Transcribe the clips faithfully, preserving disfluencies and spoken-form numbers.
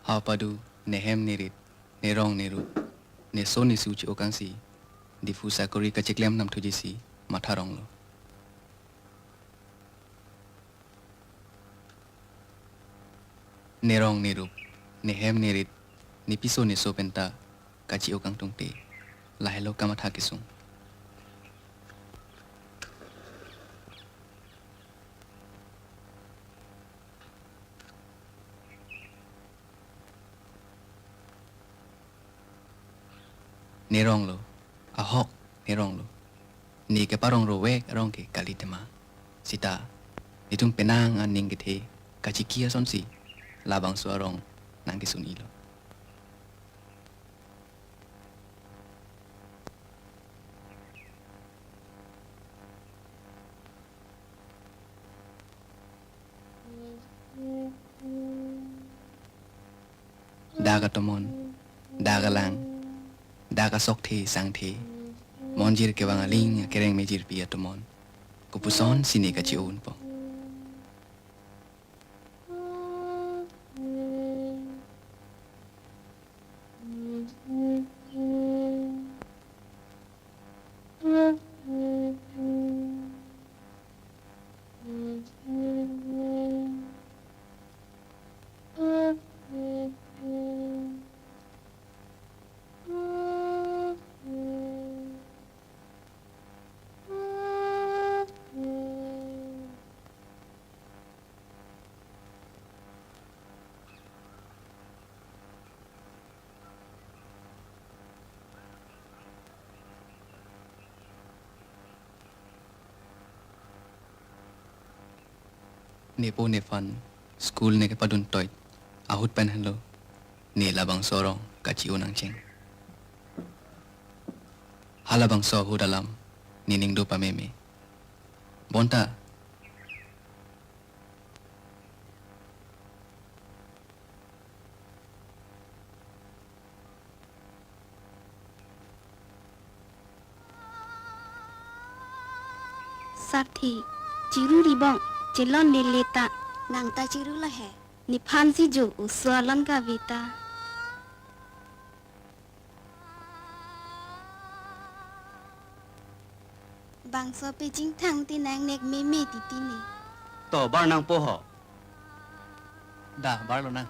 Apadu, nehem nerit, nerong nerup, neso nesu che-okangsi, Diphu sakori kacheklem namthuji si matha ronglo. Nerong nerup, nehem nerit, nepiso neso penta kache-okang tungte, lahelo kamatha kesung. Neronglo, ahok neronglo. Ne keparong rovek arong ke kali tema. Sita, netum penang aning kethe kachiki asonsi labangso arong nangkesun-ilo. Dak atomon, dak alang, dak asokthe sangthe, monjir kevang aling akereng mejirpi atomon, kopusonsi ne kache-o-unpo. Nepo nephan school ne kepadun toit ahut pen henlo ne labangso arong kache-o nangcheng. Halabangso ahut alam nening do pameme. Bonta Sarthe, chiru ribong, chelon lele ta. Nang ta chirulo he. Nephansi jo, oso alon kave ta. Bangso pechingthang ti nang nek meme titi ne. To, bar nangpo ho. Da, barlo nang.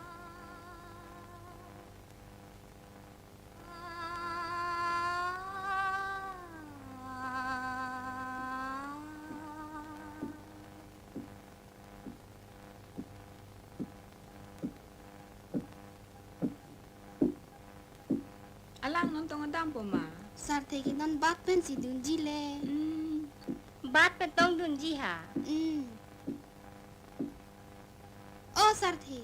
Alang non tong dampo ma? Sarthe ke non bat pensi dunji le. Hmm. Bat pen tong dunji ha. Hmm. O Sarthe.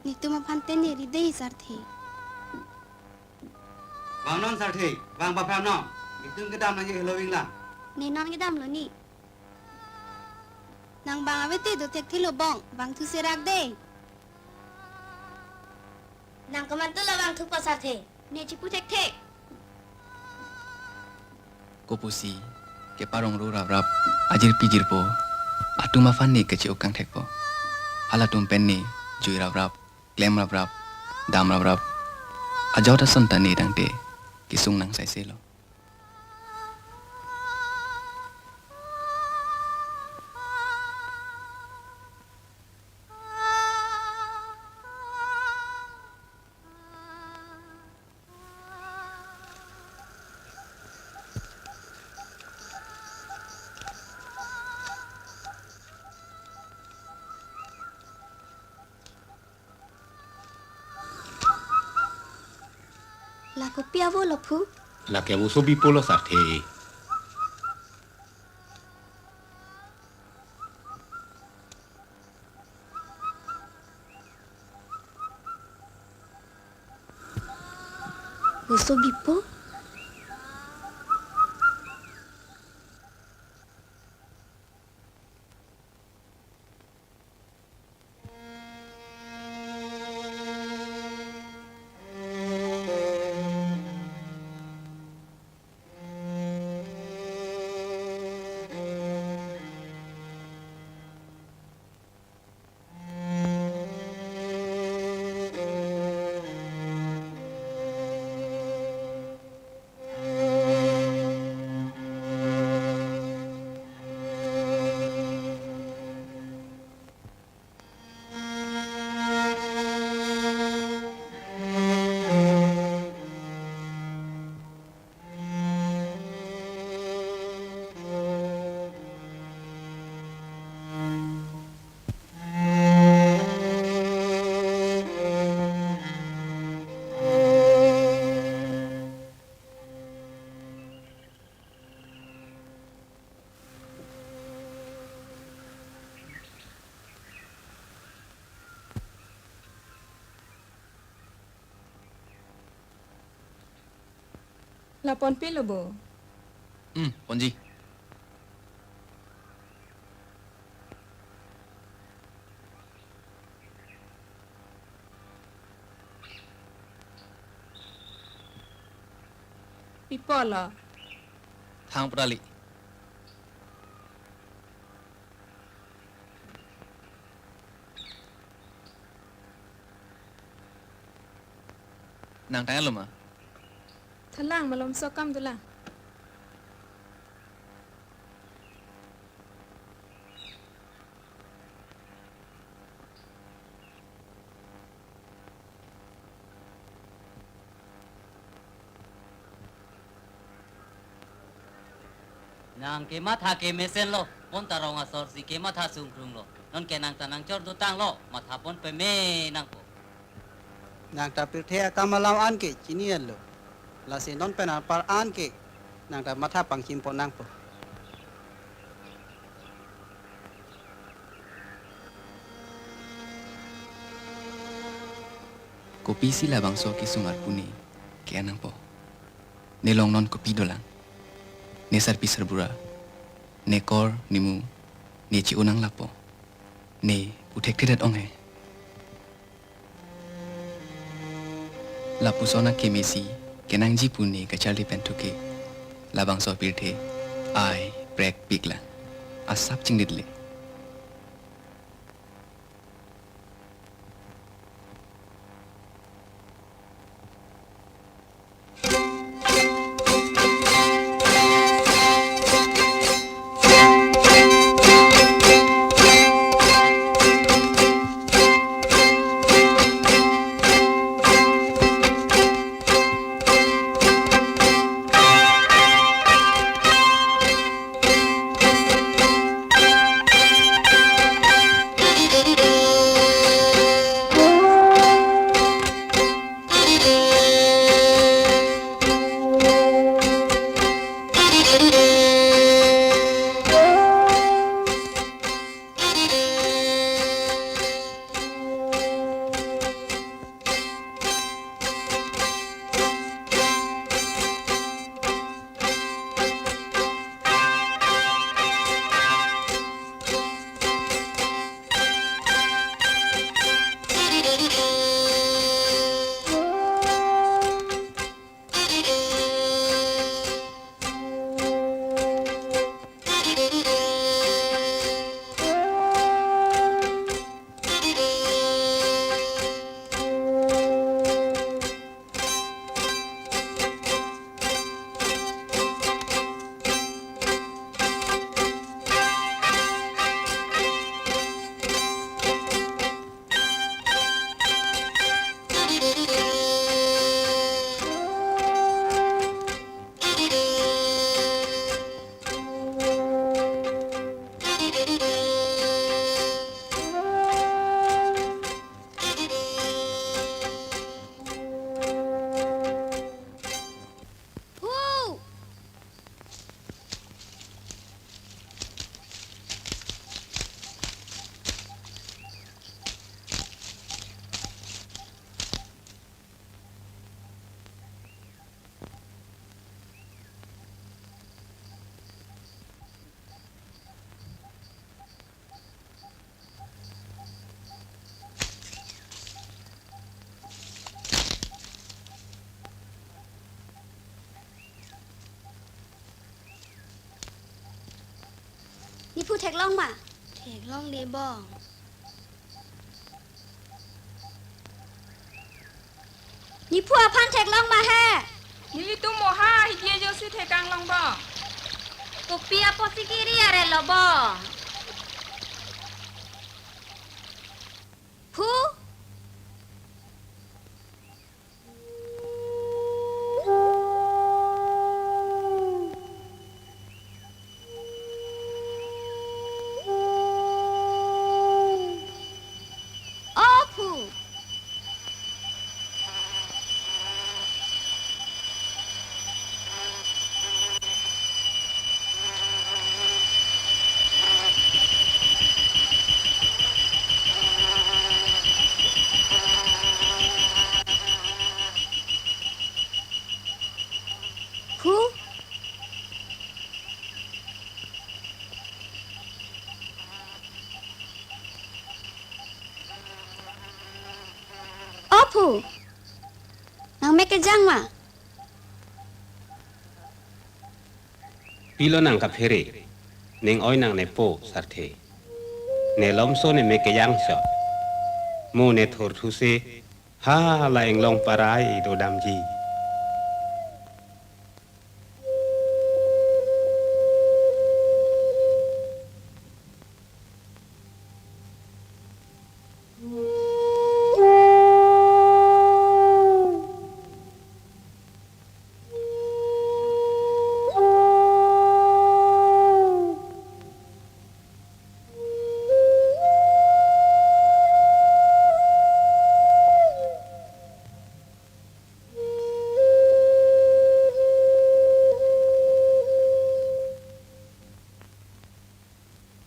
Netum aphan te neri dei Sarthe. Vangnon Sarthe, vang baphamnon. Netum kedam nangji heloving lang. Ne non kedamlo ni. Nang bang ave te do thekthelo bong, vangthu serak dei. Nang komantu lo vangthupo Sarthe. Ne chipu thekthe. Kopusi keparong ro raprap, ajirpi jirpo atum aphan ne kache-o kangthekpo. Halatum pen ne jui raprap, klem raprap, dam raprap. Ajot ason ta ne tangte kesung nang saiselo. La kopi avo lo phu? Lake oso bipo lo Sarthe. Oso bipo? La ponpe lo bo. Hmm, ponji. Pi apot lo? Thang pura li. Nang tanglo ma? Tha lang, malomso akam dolang. Nang kematha ke mesen lo, pon ta rong asor si kematha sungkrung lo. Non ke nang ta nangchor dotang lo, matha pon peme nangpo. Nang ta pirthe akam alam an ke chini-et lo. Lasi non pen apar an ke nang ta matha pangchim pon nangpo. Kopisi labangso kesung arpu ne ke-en nangpo? Ne long non kopi dolang? Ne sarpi sarbura, ne kor, ne mu, ne che-o nang lapo. Ne pu thekthedet ong he. Lapuson akeme si kenangji pu ne kacharli pen thu ke labangso pirthe ai prekpik lang. Asap chingdit le. Nephu theklong ma? Theklongle bong. Nephu aphan theklong ma he? Nelitum moha hidi ajoksi thekang long bong. Kopi apotsi kiri arelo bong. Phu. O phu. Phu, nang mek kejang ma? Pilo nang kaphere, ning oi nang nepo Sarthe. Ne lomso ne mek kejang so. Mo ne thurthu se, ha la Inglong Parai dodamji.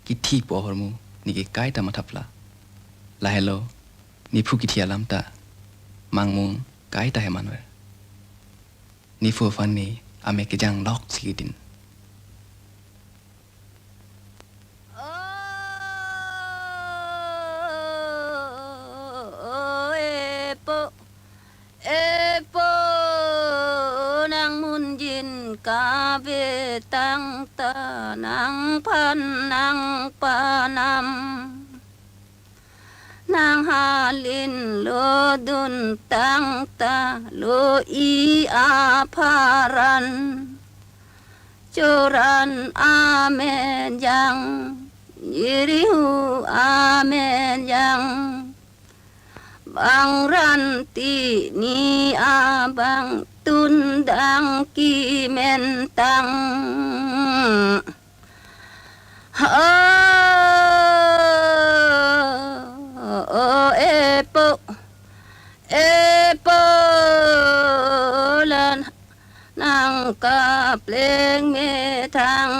Kithi pu ahormu neke kaita mathapla. Lahelo, nephu kithi alam ta mangmung kaita he manver. Nephu aphan ne amek kejang lok si kedin. O epo, epo, nang munjin kabe tangta, nangphan nangpanam, nang halin lodun tangta, lo-i apharan, choran amenjang, nirihu amenjang, bang ranti ni abang tundang kimentang. O, o epo, epo, la nang kapleng methang,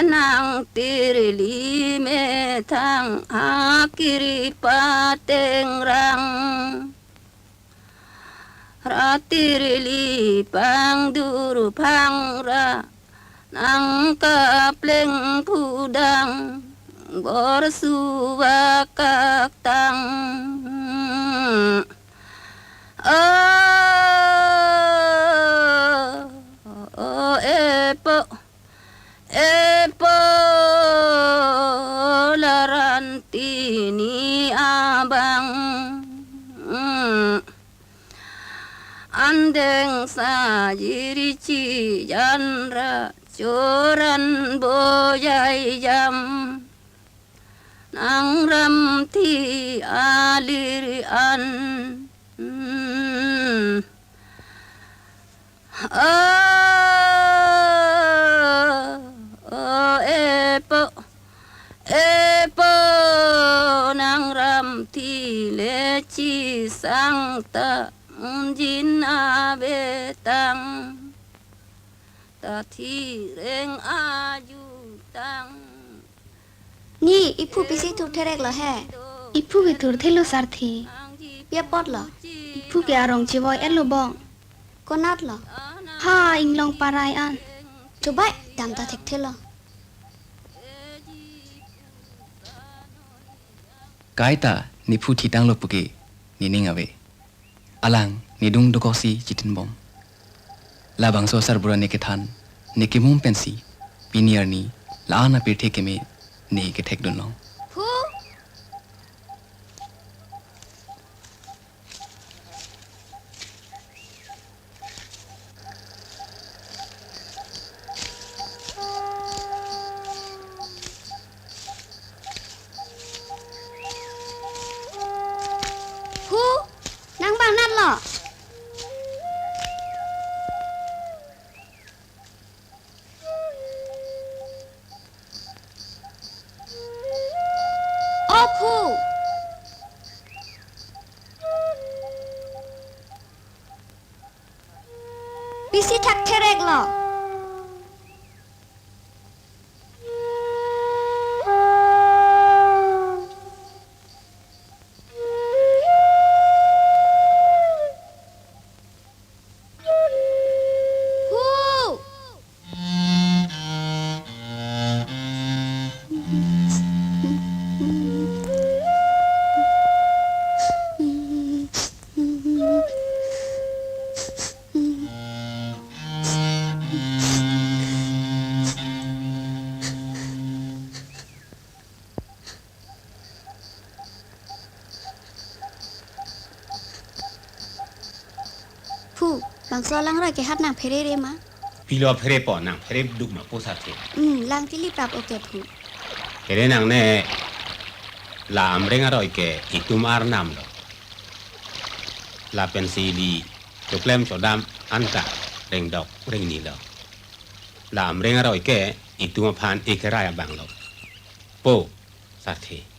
nang tirli methang, ha kiri patengrang, ra tirli pangdur pangra, nang kapleng pudang, borsuwa kaktang. O, o epo, epo, la ranti ni abang, andeng sajirchi janra, choran boyai jam, nang ramthi alir an. O, o epo, epo, nang ramthi lechi sangta, munjin abetang, ta thireng ajutang. Ni, iphu pisi thurtherek lo he? Iphu ke thurthelo Sarthe. Pi apotlo? Iphu ke arong chevoi-etlo bong. Konatlo? Ha, Inglong Parai an. Chobai, damta thekthelo. Kaita nephu thitanglo puke nening ave. Alang nedung dokoksi chitinbom. Labangso asarbura ne kethan, ne kemum pensi, pini arni la-an apirthe keme ne kethekdunlong. Phu. Phu, nang bang natlo? O phu. Pisi thakthereklo? Phu! Bangso alangroi ke hat nangphere re ma? Pilo pherepo, nangphere duk ma pu sarthe. Hmm, lang tili prap oke phu. Phere nangne, la Amreng aroi ke itum arnam lo. Lapensi ili choklem chodam anta rengdok rengni lo. La Amreng aroi ke itum aphan ekerai abang lo. Po, sarthe.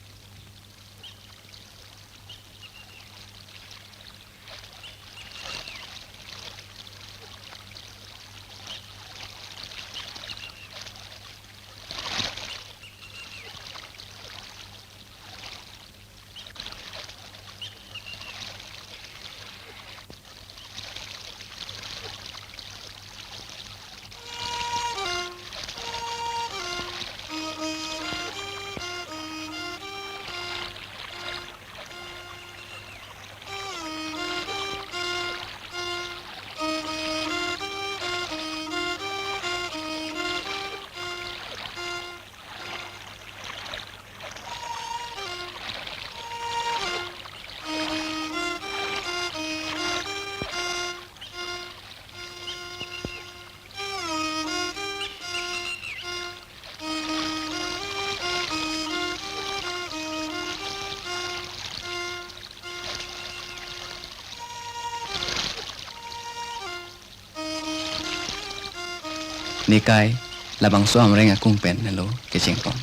Nekai, labangso Amreng akung pen helo kechengpon.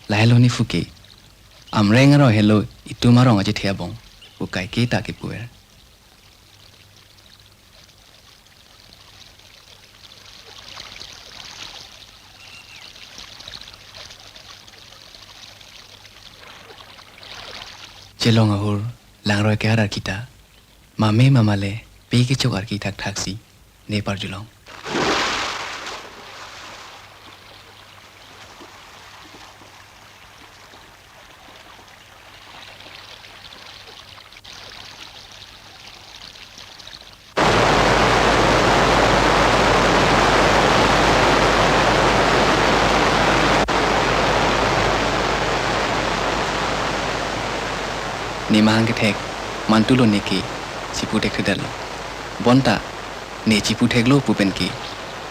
Lahelo nephu ke, Amreng aroi helo itum arong achethe abong, pu kaike ta kepuver. Chelong ahur, langroi kehar arki ta, mame mamale, pe kechok arki thakthak si, ne parjulong. Ne mahang kethek, mantulo neke, chipu thekthedetlo. Bonta, ne chipu theklo pu pen ke,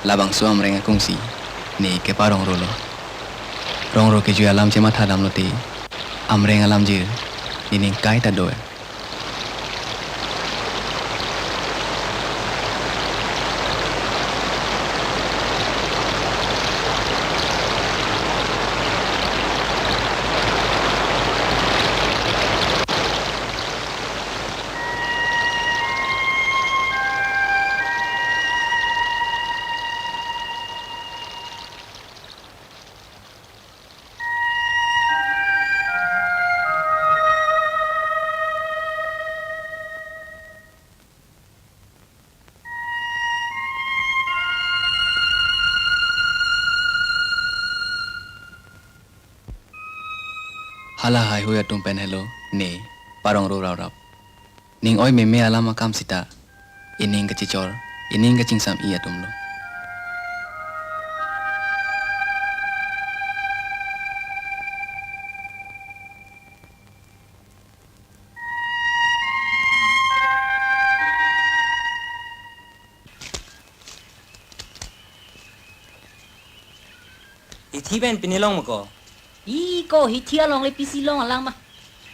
labangso Amreng akung si, ne keparong rolo. Rong ro kejui alam chematha damlote, Amreng alamjir, nening kaita dover. Hala haihui atum pen helo ne parong ro rap rap. Ning oi meme alam akam sita, ining kachechor, ining kachingsam-i atum lo. Hithi pen pini long ma ko? I ko hithi along le pisi long alang ma.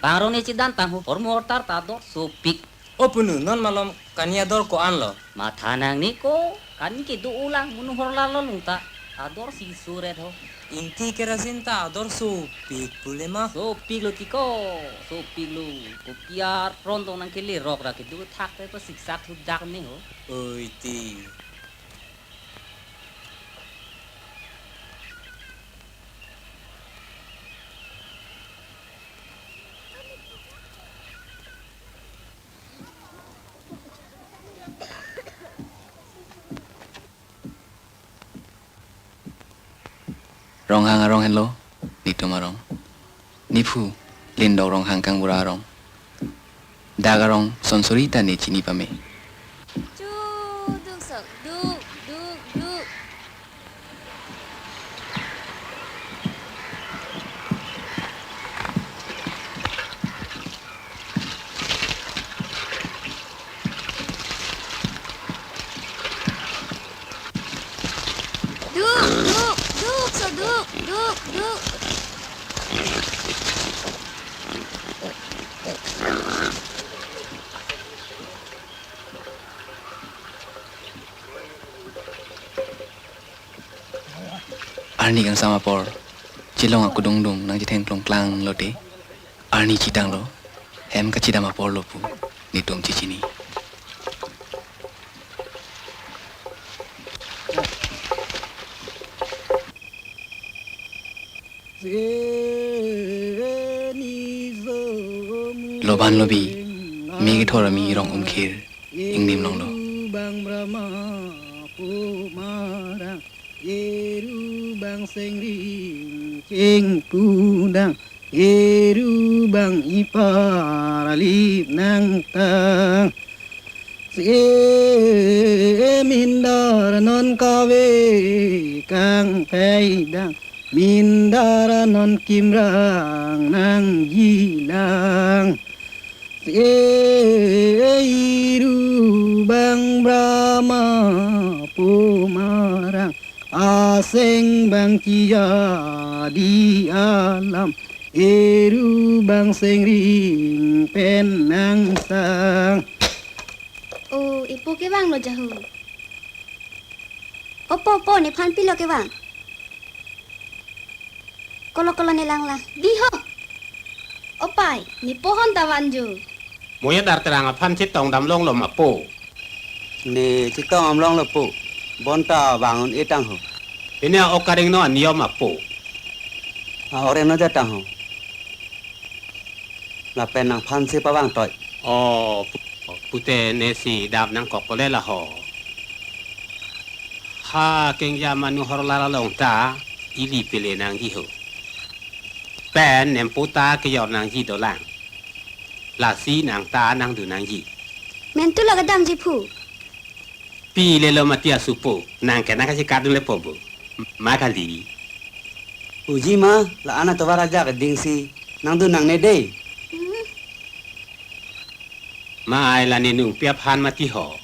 Bang rong ne chedan tang ho. Hormu hortar ta ador sopik. O punu, non malom kani ador ko-an lo? Matha nangne ko, kani kedo-o lang, munu horlar lo lung ta. Ador si suret ho. Ingti kerasin ta ador sopik pule ma. Sopik lo ti ko, sopik lo. Kopi aron tong nangkele rok ra kedo thak te pa siksak thudak ne ho. Oi ti. Ronghang arong helo, netum arong. Nephu, Lindok Ronghang Kangbura arong. Dak arong sonsori ta ne chini pame. Chu, duk sok, duk, duk, duk. arni kangsam apor chelong akedung dung nangchetheng klongklang lote, arni chetanglo, hem kachedam apor lo pu netum chechini. Loban lobi, me kethor ami rong umkhir ingnim longlo. Eru bang Brahma pu marang, eru bang sengring chingpudang, eru bang ipar alip nangtang. Se mindar non kave kangpei dang, mindar non kimrang nangjilang. Se eru bang Brahma pu marang, aseng bang kejadi alam, eru bang sengring pen nangsang. O, ipo kevanglo jahu. Opo, opo, nephan pilo kevang? Kolo, kolo, ne langlang. Di ho. Opai, ne pohon ta vanjo. Moya dar terang aphan chetong dam longlo ma po. Ne chetong dam longlo po. Bonta vang un-e tang ho. Pine ok kareng no aniyom ma po. A, ok areng no ja tang ho. Lapen nangphan si pavang toi. O, pu-, pute ne si dap nangkok kole la ho. Ha kengja manu hor lara long ta ili pele nangji ho. Pen nempu ta kejor nangji dolang. Lasi nang ta nangdun nangji. Mentu lo kedamji phu. Pi lelo mati asupo, nang ke nang kasi kadun le pobo. Ma kali. Uji ma, la-an atovar ajak dingsi nangdun nangne dei. Hmm. Ma ai la ne nungpi aphan mati ho.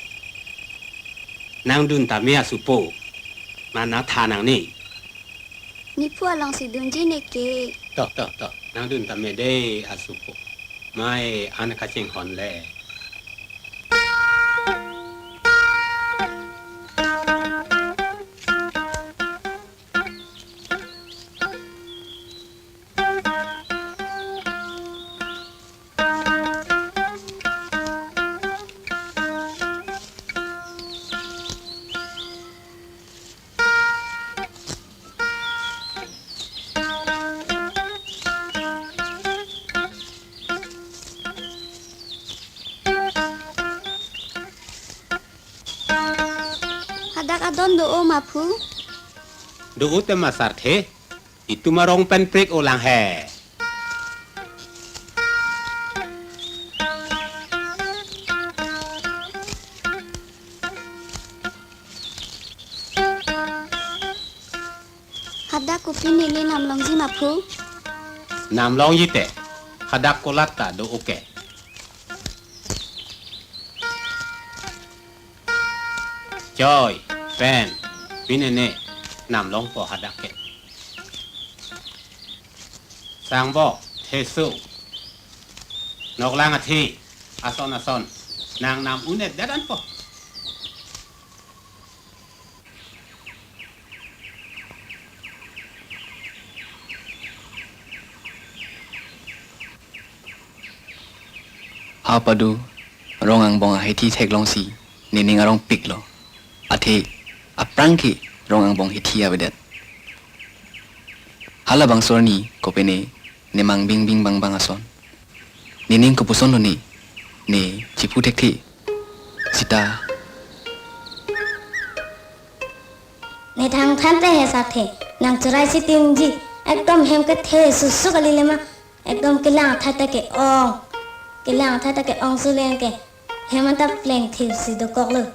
Nangdun tame asupo. Ma nangthan nangne. Nephu alongsi dunji neke. To, to, to. Nangdun tame dei asupo. Mai an kachinghon le. Hadak adon do-o ma phu? Do-o te ma sarthe, itum arong pen prik olang he. Hadak kopi neli namlongji ma phu? Namlongji te, hadak kolat ta do-o ke. Choi, pen, pine ne, namlongpo hadak ke. Sangbo, theso. Noklang athi, ason ason, nang nam un-e det anpo. Ha padu, rong angbong ahithi theklongsi, nening arong piklo. Athe, aphrang ke rong angbong hithi avedet. Halabangso arni, kopine, nemang bingbing bangbang ason. Nening kopuson lo ne, ne chiphu thekthe. Sita. Ne thangthan te he sarthe, nang chorai si timji, ekdom hem kethe susu kali lema, ekdom kelang athai ta ke-ong, kelang athai ta ke-ong sulen ke, hem anta plengthip si dokoklo.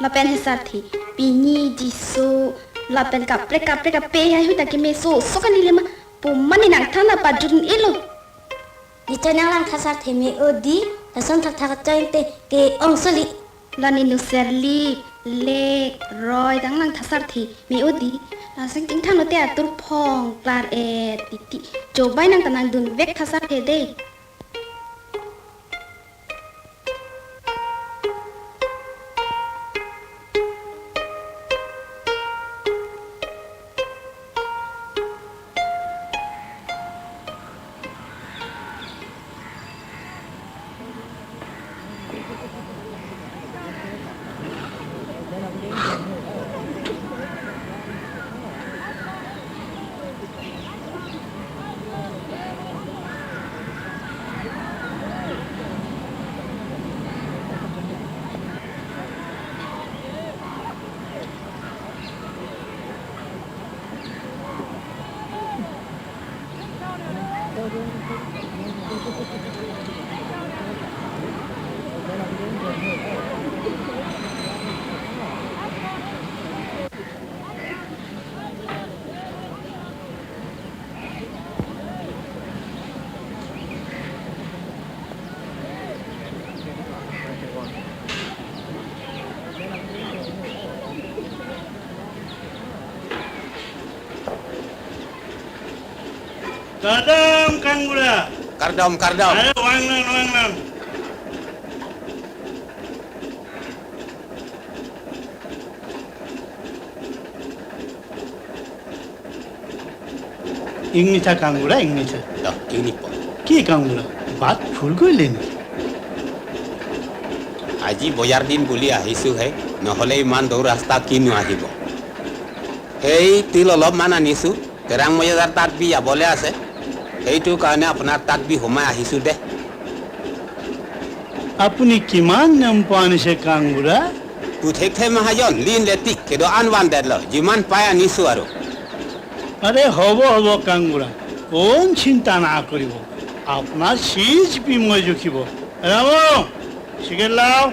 Lapen he sarthe, pini jiso, lapen kaprek kaprek ape hai hu ta kemeso, so kali lema, pu mane nangthan ta pajut un-elo. Ne choi nanglang tha sarthe me-odi, lason thakthak choi te ke-ong soli. La ne nu serlip, lek, roi, dang lang tha sarthe me-odi. Lason chingthang lote atur phong, klar et, titi. Chobai nang ta nangdun vek tha sarthe dei. Kardom, kangbura. Kardom, kardom. Ayo, vangnon, vangnon. Ingni tha kangbura, ingni tha. Dok, ingni po. Ki kangbura, bat phul koile niki? আজি বজাৰ দিন বুলি আহিছো হে, নহ'লে ইমান দূৰ ৰাস্তা কিনো আহিব? সেই তিল অলপমান আনিছো, তেৰাং মৌজাদাৰ তাত বি যাবলৈ আছে, সেইটো কাৰণে আপোনাৰ তাত বি সোমাই আহিছো দে। আপুনি কিমান নেমপো আনিছে, কাংবুঢ়া? পুথেকথে মহাজন, লিন লেটিক, কেইডালমান দেৰ ল, যিমান পাই আনিছো আৰু। আৰে, হ'ব, হ'ব, কাংবুঢ়া। কোন চিন্তা না কৰিব। আপোনাৰ চিজ বি মই জুখিব। ৰাম, চিকেট লাও।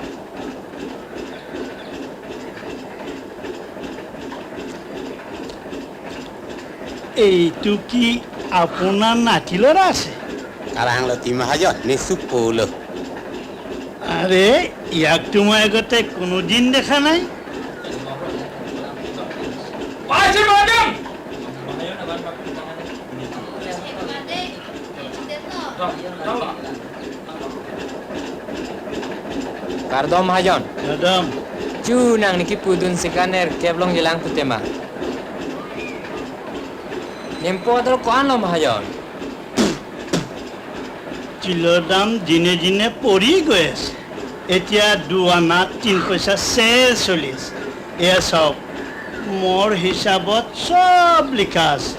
এইটো কি আপোনাৰ নাতিলৰ আছে? কালাংলতি মহাজন, নিচুক পৌল। আৰে, ইয়াকতো মই আগতে কোনোদিন দেখা নাই। পাইছে, madam. Kardom, Mahajon. Kardom. Chu nang niki pudun sekaner keblong jelang putema. Nempo ador ko-an lo, Mahajon? তিলৰ দাম দিনে দিনে পৰি গৈ আছে। এতিয়া দুআনা তিন পইচা চেৰ চলি আছে। এয়া চাওক, মোৰ হিচাপত চব লিখা আছে।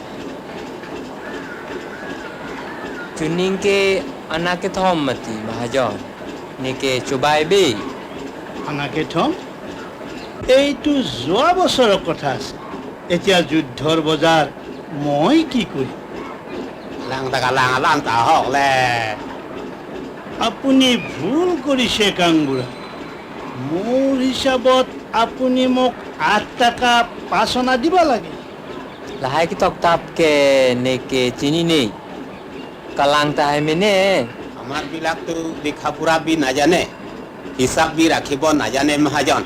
Chuning ke ana kethom mati, Mahajon. Neke chobaibe. Ana kethom? এইটো যোৱা বছৰৰ কথা আছে। এতিয়া যুদ্ধৰ বজাৰ, মই কি কৰিম? Lang ta kalang alam ta ahok le. আপুনি ভুল কৰিছে, কাংবুঢ়া। মোৰ হিচাপত আপুনি মোক আঠ টকা পাঁচ অনা দিব লাগে। Lahai ketoktap ke neke chinine. Kalang tahai mene. আমাৰবিলাকতো লিখা পঢ়া বি নাজানে, হিচাপ বি ৰাখিব নাজানে, মহাজন।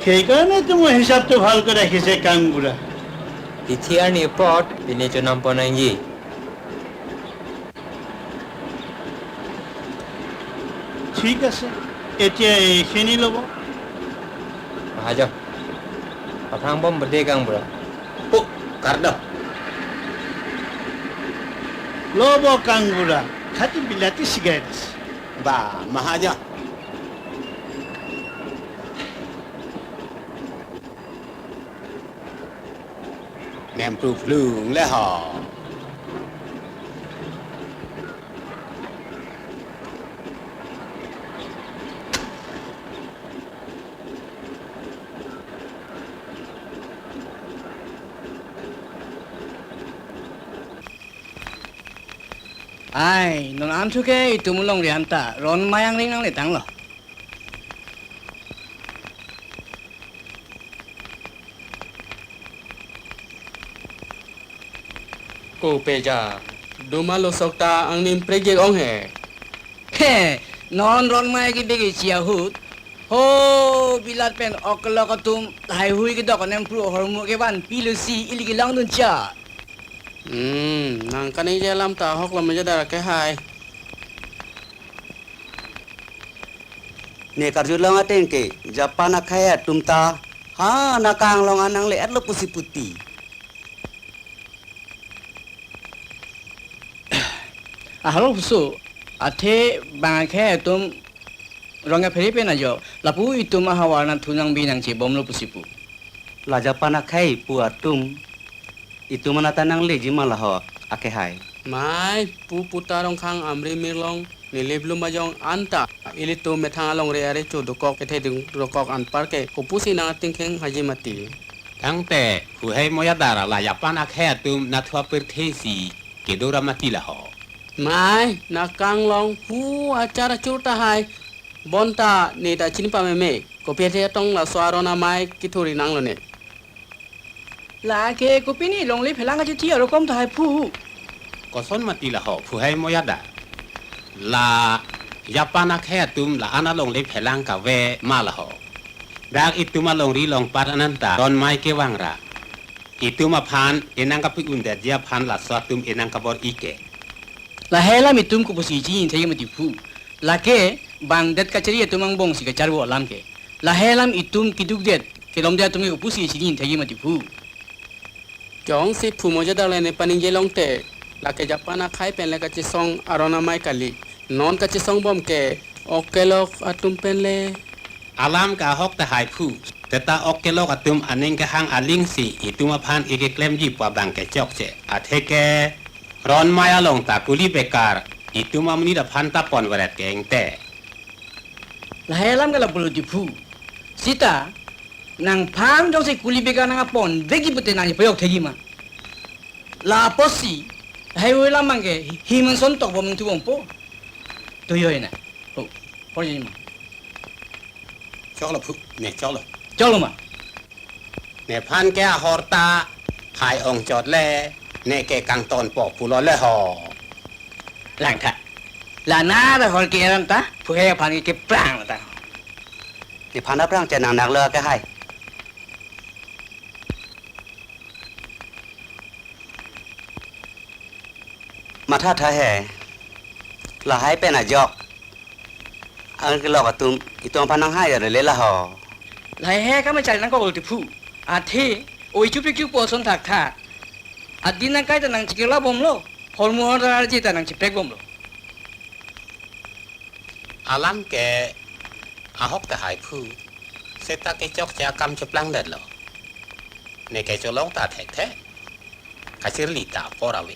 সেইকাৰণেতো মই হিচাপটো ভালকৈ ৰাখিছে, কাংবুঢ়া। Pithiar ni pot pine chonam ponangji. ঠিক আছে, এতিয়া এইখিনি ল'ব। Mahajon. Aphrang bom bede, kaংবুঢ়া. Oh, kardo. Lo bo, kaংবুঢ়া. Khati bilati sigaret. Ba, Mahajon. Nempruphlung le ho. Ai, non an thu ke itum longri anta, ron mayang ring nangletanglo. Ko peja, duma losok ta angnim prejek ong he. He, non ron mai ki begi chi ahut. Ho, bilat pen oklok atum, lahai hui kedok nempru ahormu kevan pilusi ili kelongdun cha. Hmm, nang kaningje alam ta ahok lo mejadar ke hai. Ne karjulong ateng ke, Japan akhei atum ta, ha, nakang long anang le-etlo pusi puti. Ahalo pusu, athe bang akhei atum rong aphere pen ajo, lapu itum ahavar nat thu nangbi nangchebomlo pusi pu. La Japan akhei pu atum, itum anat ta nangleji ma laho akhei hai. Mai, pu puta Rongkhang amri mirlong, nilip lum ajong anta, ilitum methang alongri ari chu dokok, kethe dung dokok anpar ke, kopusi nang ating kheng haji mati. Tangte, hu hai mojadar la Japan akhei atum nathu apirthe si kedo ra mati laho. Mai, nakang long, hu achar achur tahai, Bonta ne ta chini pameme, kopi athe tong laso aron amei kethur-i nanglo ne. Lake kopi ne longle phelang kachethi arokom tahai phu. Koson mati laho, phu hai moyada. La Japan akhei atum la-an alongle phelang kave ma laho. Dak itum alongri longpat ananta ron mei kevang ra. Itum aphan enang kapi-undetji aphan laso atum enang kabor-i ke. Lahei alam itum kopusi chini thekji mati phu. Lake bangdet kachari atum angbongsi kacharbo alam ke. Lahei alam itum kedukdet, kelomdet atum ke kopusi chini thekji mati phu. Jongsi phu moyada le ne paningje longte, lake Japan akhei pen le kachesong aron amei kali. Non kachesong bom ke ok kelok atum pen le. Alam ke ahok tahai phu. Seta ok kelok atum aning kehang alingsi itum aphan ikeklemji pu abang ke chokche. Atheke ron mei along ta kuli bekar itum amonit aphan ta ponveret ke-eng te. Lahei alam ke lapulo ti phu. Seta nangphan jongsi kuli bekar nangponvekji pute nangji payok thekji ma. La apotsi lahei alam abang ke himang son tok bom thu bompo. To joi na. Ho, por joi ma. Choklo phu, ne choklo. Choklo ma. Nephan ke ahorta hai ongchot le, ne ke kangtonpo pulo le ho. Langtha. La nara hor ke aram ta, phu hai aphan ke prang ta. Nephan aphrang chenang nak lo ke hai. Matha tha he. Lahei pen ajok. Ang kelok atum itum aphan nanghai ya le laho. Lahei he kam chai nangkok ti phu. Athe, oi chupik chupo ason thakthak. Adin nangkai ta nangchikela bomlo. Hormu hortar arje ta nangchipek bomlo. Alam ke ahok tahai phu. Seta kechokche akam cheplangdetlo. Ne kecholong ta thekthe. Kachirli ta apor ave.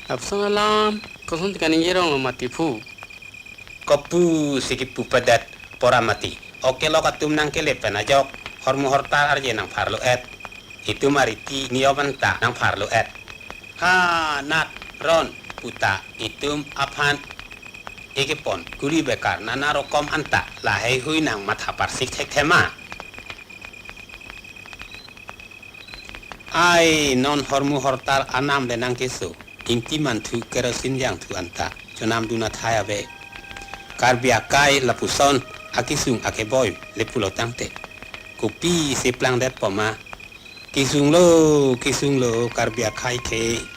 Lapuson alam, koson ti kaningje ronglo mati phu. Kopusi kipu pedet pora mati. Ok kelok atum nangkele pen ajok, hormu hortar arje nangpharlo et. Itum ariti niyom anta nangpharlo et. Ha, nat, ron, puta, itum aphan ikepon kuli bekar nana rokom anta laheihui nangmatha parsik thekthe ma. Ai, non hormu hortar anam le nangkeso. Ingti manthu kerosin jangthu anta chonamdun athai ave. Karbi akai lapuson akesung akeboi le pulo tangte, kopisi plangdetpo ma. Kesunglo, kesunglo, Karbi akai ke.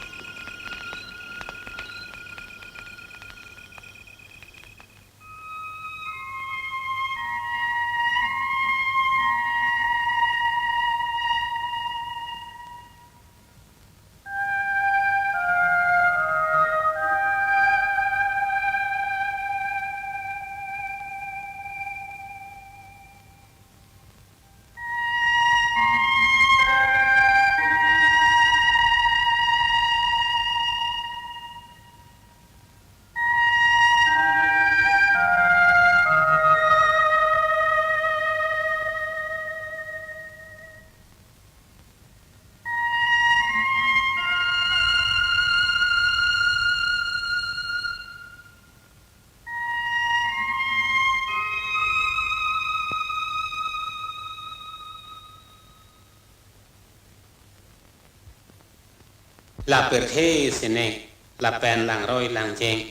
La pirthe sene, lapen langroi langjeng,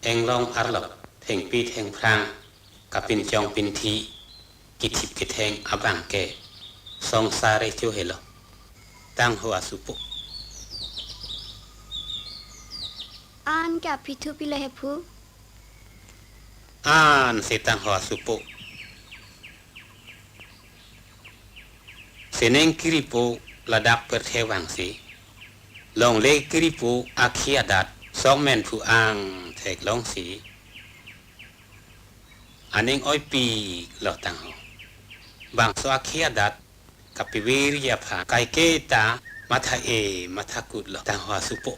englong arlok, thengpi thengphrang, kapinchong pinthi, kithip kitheng abang ke songsar recho helo. Tangho asupo. An ke aphi thu pilo he phu? Ansi tangho asupo. Sining kiripo ladak pirthe vangsi, longle kiripo akhi adat sok men phu-ang theklongsi, aning oipi lo tangho. Bangso akhi adat kapivirji aphan kaike ta matha-e mathakut lo tangho asupo.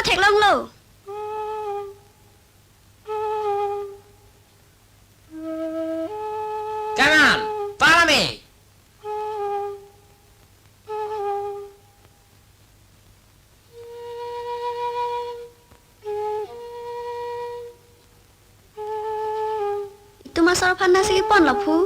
theklonglo. Kanan, parame. Itum asor aphan nasi ponlo phu.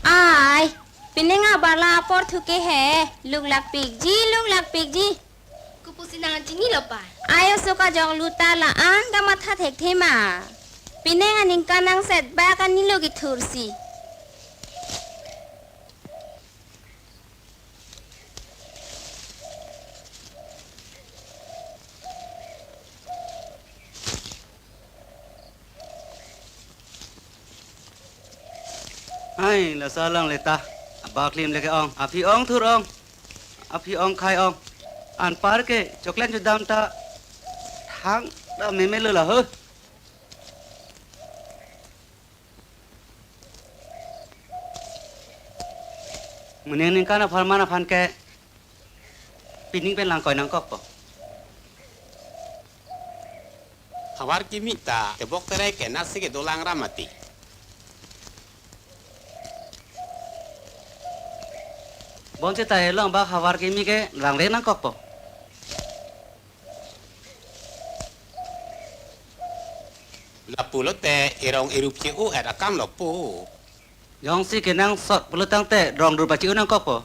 Ai, pining abarla apor thuke he, luklak pikji, luklak pikji. Kopusi nang chinilo pa? Ayo suka jok luta la-an kamatha thekthe ma. Pining aningkan nang setbak anilo kithursi. Ai, laso along le ta. Abak lim leke ong. Aphi ong thur ong. Aphi ong khai ong. Anpar ke choklen chudam ta thang ta memelo la ho. Moning aningkan apharman aphan ke pining pen langkoi nangkokpo. Havar kimi ta tebok tere ke nasi ke dolang ramati. Bonseta elong bak havar kimi ke langre nangkokpo. Lapulote erong erup che-o-et akam lo po. Jongsi kenangsot pulotangte rong dur pachi-o nangkokpo.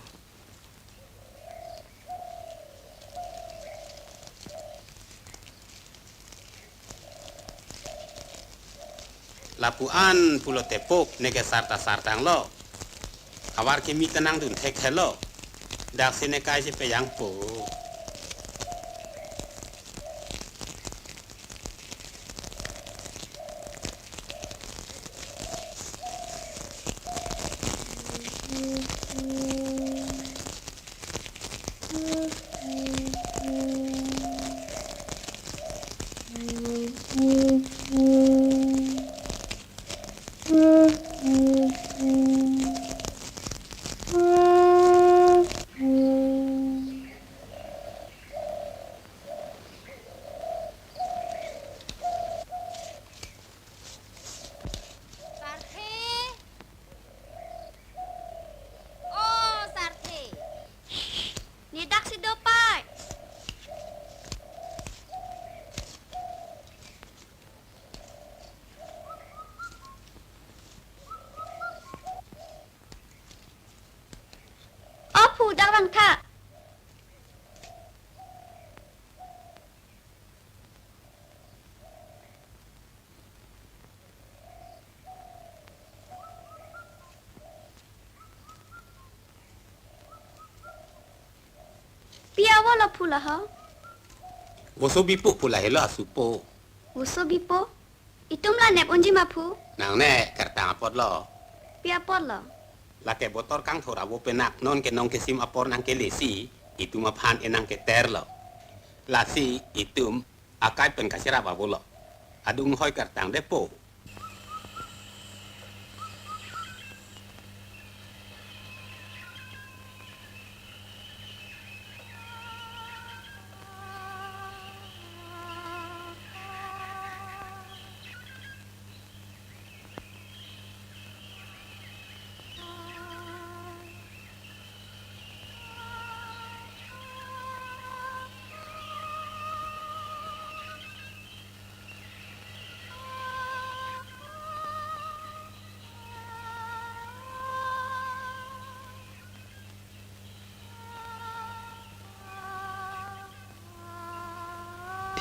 Lapu-an pulote pok neke sarta sartanglo. Havar kimi ta nangdun thekhelo. Daksi ne kaisi pejangpo. Sarthe. O Sarthe. Ne daksi do pai. O phu, dak vangtha. Pi avo lo phu la ho? Voso bipo phu lahelo asupo. Voso bipo? Itum la nep unji ma phu? Nangne kertang apotlo. Pi apotlo? Lake botor kangthor avo penak non ke nong kesim apor nangkelesi, itum aphan enang keterlo. Lasi itum akai pen kacherap avolo. Adung hoi kertang depo.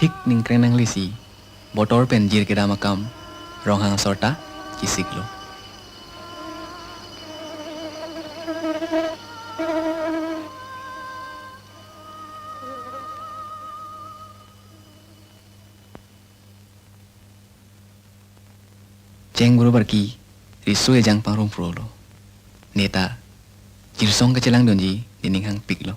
Thik ningkreng nanglesi, botor pen jir kedam akam, Ronghang asor ta chesiklo. Cheng buru barki, riso ejang pangrum phrolo. neta Jirsong kachelangdunji nening hangpiklo.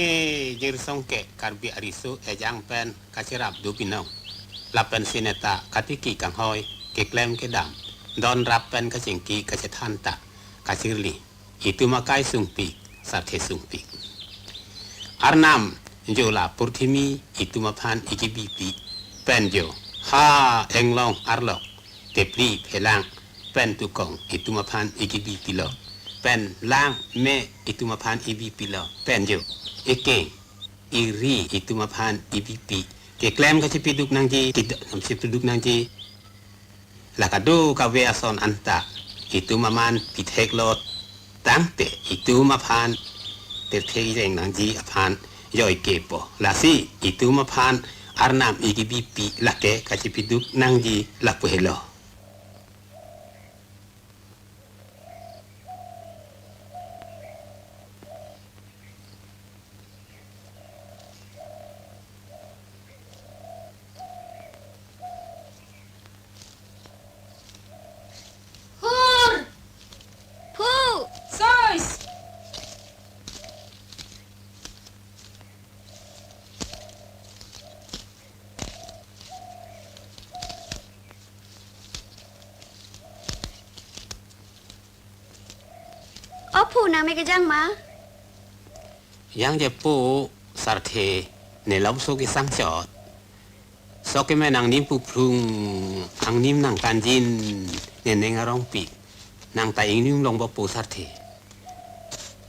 E Jirsong ke Karbi ariso ejang pen kacherap do binong. Lapen si neta katiki kanghoi, keklem kedam, don rap pen kachingki kachethan ta kachirli. Itum akai sungpik, sarthe sungpik. Arnam, jo la purthimi itum aphan ikibipi pen jo. Ha, englong arlok, tepri phelang pen tukong itum aphan ikibipilo. Pen lang me itum aphan ibipilo. Pen jo. Eke, iri itum aphan ibipi. Keklem kachepiduk nangji, kidam chepiduk nangji. La kado kave ason anta itum aman pitheklo tangte itum aphan pirthe ireng nangji aphan joi kepo. Lasi itum aphan Arnam ikibipi lake kachepiduk nangji lapu helo. Hur! Phu! Sois! O phu, nang me kejang ma? Jangjepo sarthe, ne lamso kesang chot. Sok kemen angnim puphlung, angnim nangkanjin, ne neng arongpik, nang ta ingnim longpo sarthe.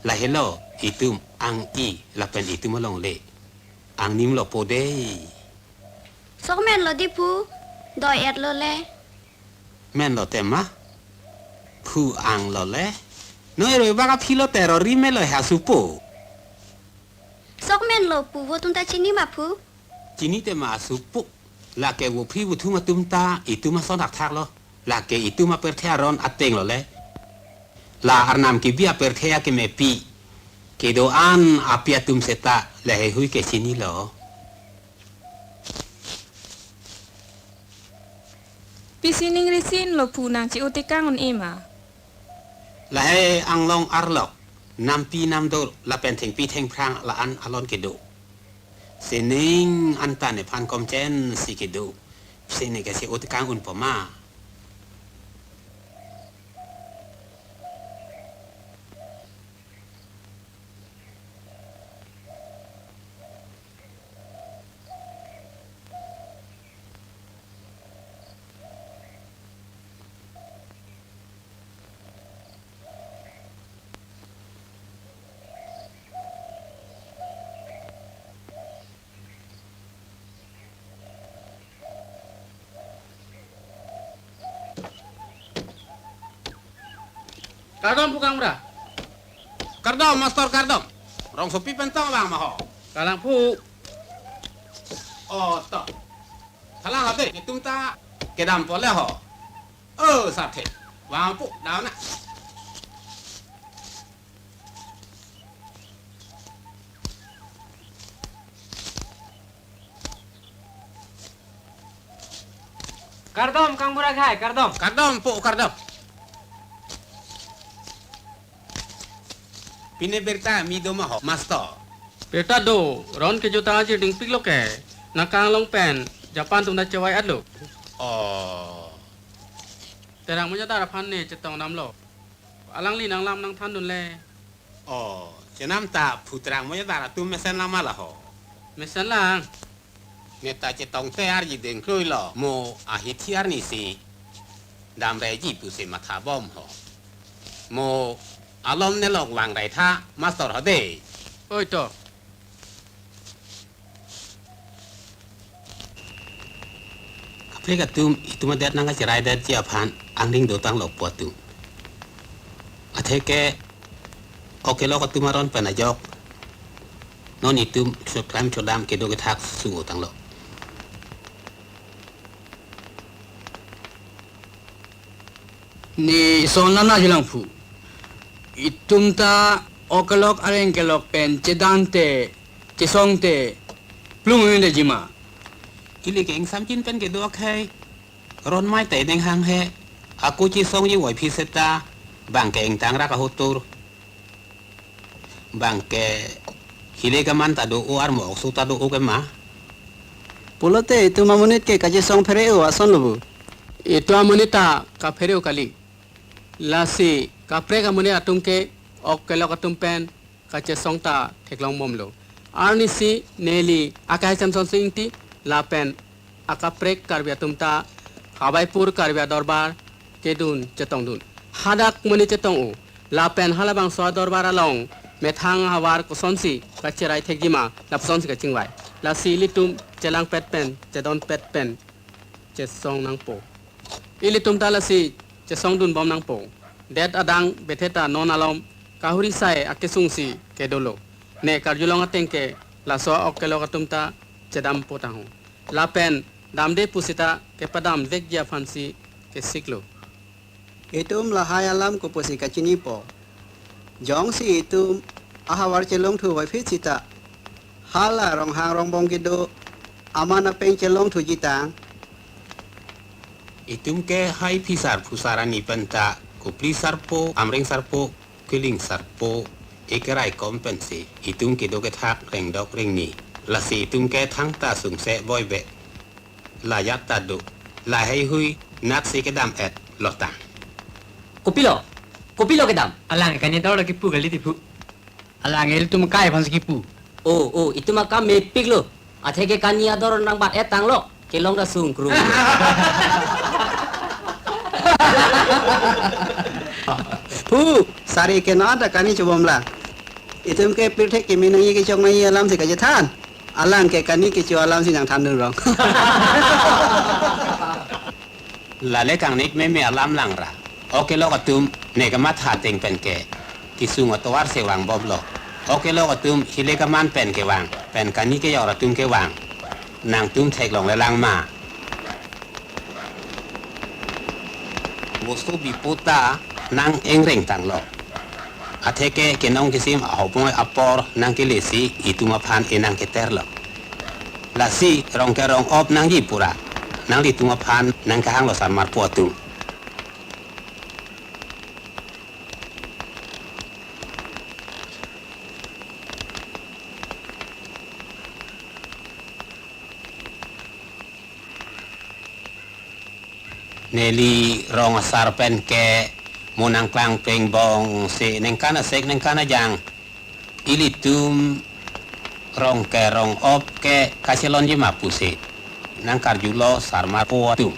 Lahelo itum ang-i lapen itum alongle. Angnim lopo dei. Sok menlo dei phu, doi-etlo le. Menlo tema? Phu anglo le. Noi roi bak aphi lo tero ri melo ha supo. Sok menlo phu, vo atum ta chini ma phu? Chini tema supo. Lake vo phi vo thum atum ta itum ason thakthak lo. Lake itum apirthe aron ateng lo le. La Arnam kebi apirthe akemepi kedo-an api atum seta laheihui ke chinilo. Pisi ning risin lo phu, nang che-o tekang un-e ma? Lahei anglong arlok, nampi namdo lapen thengpi thengphrang la-an alon kedo. Sining anta nephan komchen si kedo. Sining ke che-o tekang unpo ma? Kardom pu kangbura. Kardom, master, kardom. Rongsopi pen tong vang ma ho? Kalang pu. Oh, to. Thalang ade, netum ta kedampo le ho. Oh, sathe. Vang pu, daun na. Kardom, kangbura khei, kardom. Kardom pu, kardom. Pine birta kimi do ma ho, master? Birta do, ron kejo ta ajir dingpiklo ke. Nangkanglong pen, Japan atum ta chevai atlo. Oh. Terang Monjadar aphan ne chetong damlo. Alangli nanglam nangthandun le. Oh, chenam ta phu Terang Monjadar atum mesen lang ma la ho? Mesen lang. Ne ta chetongte arji dengkroilo, mo ahithi arnisi damreji pusi mathabom ho. Mo alom nelok vang rai tha, master ho de. Oi to. Kaprek atum, itum adet nangkacheraidetji aphan angdeng dotanglo pu atum. Atheke ok kelok atum aron pen ajok non itum choklem chodam kedo kethak sung-o tanglo. Ne ison lam na jilang pu. Itum ta ok kelok areng kelok pen chedante, chesongte, plung un de jima. Ili ke ingsamjin pen kedo akhei. Ron mai te deng hanghe. Ako chesongji voiphit seta, bang ke ingtang rak ahotur. Bang ke hile keman ta do-o, armo oksu ta do-o ke ma? Pulote itum amonit ke kachesong phere-o ason lo pu. Itum amonit ta kaphere-o kali. Lasi kaprek amonit atum ke ok kelok atum pen kachesong ta theklongbomlo. Arnisi neli akai Samson Sing Ingti lapen akaprek Karbi atum ta Hawaipur Karbi Adorbar kedun chetongdun. Hadak monit chetong-o lapen halabangso adorbar along methang ahavar kosonsi kacherai thekjima lapusonsi kachingvai. Lasi ilitum chelangpet pen, chedonpet pen chesong nangpo. Ilitum ta lasi chesongdunbom nangpo. Det adang bethe ta non alom kahuri sai akesungsi kedolo. Ne karjulong ateng ke laso ok kelok atum ta chedampo tangho. Lapen damde pusita kepadam vekji aphansi kesiklo. Itum lahai alam kopusi kachinipo. Jongsi itum ahavar chelongthu voiphit sita, hala Ronghang Rongbong kedo aman apeng chelongthuji tang. Itum ke hai phisar phusar ani penta, Kopli sarpo, Amreng sarpo, Kiling sarpo, ekerai kom pensi itum kedo kethak rengdok rengni. Lasi itum ke thangta sungse boibe. La jat ta do. La heihui natsi kedam-et lotang. Kopilo? Kopilo kedam? Alang kani dor kipu kali ti pu. Alang ilitum kai aphansi kipu. O, o, itum akam mepiklo. Atheke kani ador nangbat-et tanglo. Kelong ta sungkrung. Pu, sari ke non ta kani chobom lang. Itum ke pirthe kimi nangji kechok nangji alamsi kachethan. Alang ke kani kecho alamsi nangthandun rong. Lale kangnik meme alam langra. Ok kelok atum ne kamatha ateng pen ke kesung atovarsi vangbomlo. Ok kelok atum hile keman pen kevang, pen kani kejor atum kevang. Nangtum theklongle lang ma? Bosto bipo ta nang engreng tanglo. Atheke kenong kesim ahopnoi apor nangkelesi itum aphan e nangketerlo. Lasi rong ke rong-op nangji pura, nanglitum aphan nangkehanglo sarmar po atum. Neli rong asar pen ke mo nangklang pengbong si ningkan asek ningkan ajang ilitum rong ke rong-op ke kachelonji ma pusi nangkarjulo sarmar po atum.